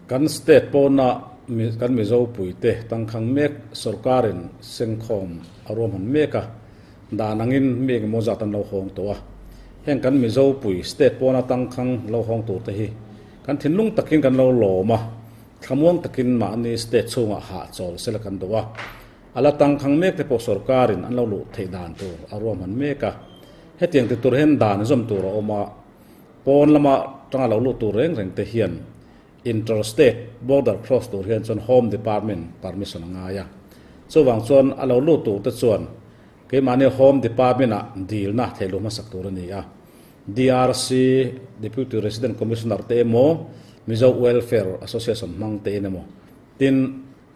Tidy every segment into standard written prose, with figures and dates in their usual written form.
Kan state pawna kan Mizo puite tangkhang mek sorkarin sengkhawm a ruahman mek a, dan angin mi engemaw zat an lo hawng tawh a. Heng kan Mizo pui state pawna tangkhang lo hawng turte hi kan thinlung takin kan lo lawm a, thlamuang takin mahni state chhungah hahchawl sela kan duh a. A la tangkhang mek te pawh sorkarin an lo luh theih dan tur a ruahman mek a. Hetiang ti tur hian dan zawm tur a awm a, pawn lama tanga lo lut tur reng reng te hian Inter-state border cross tur hian chuan Home Department permission a ngai a. Chuvang chuan a lo lut tur te chuan keimahni Home Department ah dilna theihluh hmasak tur a ni a. DRC, Deputy Resident Commissioner te emaw, Mizo Welfare Association hmang tein emaw, tin,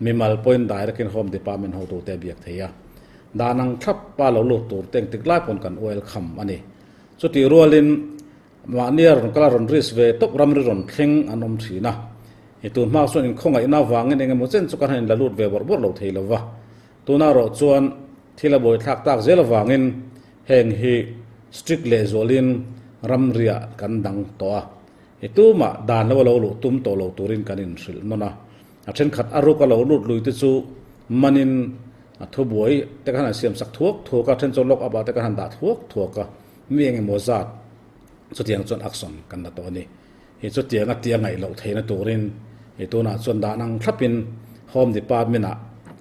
Mimal pawhin direct in Home Department hotute a biak thei a. Dan ang thlap pa lo lut tur te engtik lai pawn kan welcome a ni. Chutih rualin mahnia rawn kal a rawn risk ve tawp ramri rawn thleng an awm thin a. I tun hma chuan inkhawngaihna avangin eng emaw chen chu kan han inla lut ve bawrh bawrh lo thei lo va. Tuna erawh chuan thil a buaithlak tak zel avangin heng hi strict lehzualin ramriah kan dang tawh a. I tumah dan lo a lo luh tum tawh lo turin kan inhrilh nawn a. A thenkhat a ruk a lo lut lui te chu manin a thubuai te khan an siam sak thuak thuak a, then chu lock up ah te khan han dah thuak thuak a, mi eng emaw zat chutiang chuan action kan la tawh a ni. Hi chutiang a tia ngaih loh theihna turin hi tunah chuan dan ang thlapin Home Department ah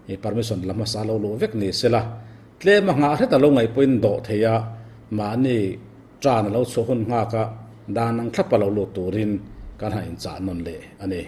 hi permission la hmasa lo luh vek ni sela, tlem a nghah hret a lo ngaih pawhin dawh thei a, mahni tan a lo chhuah hun nghak a, dan ang thlap a lo lut turin kan han inchah nawn leh a ni.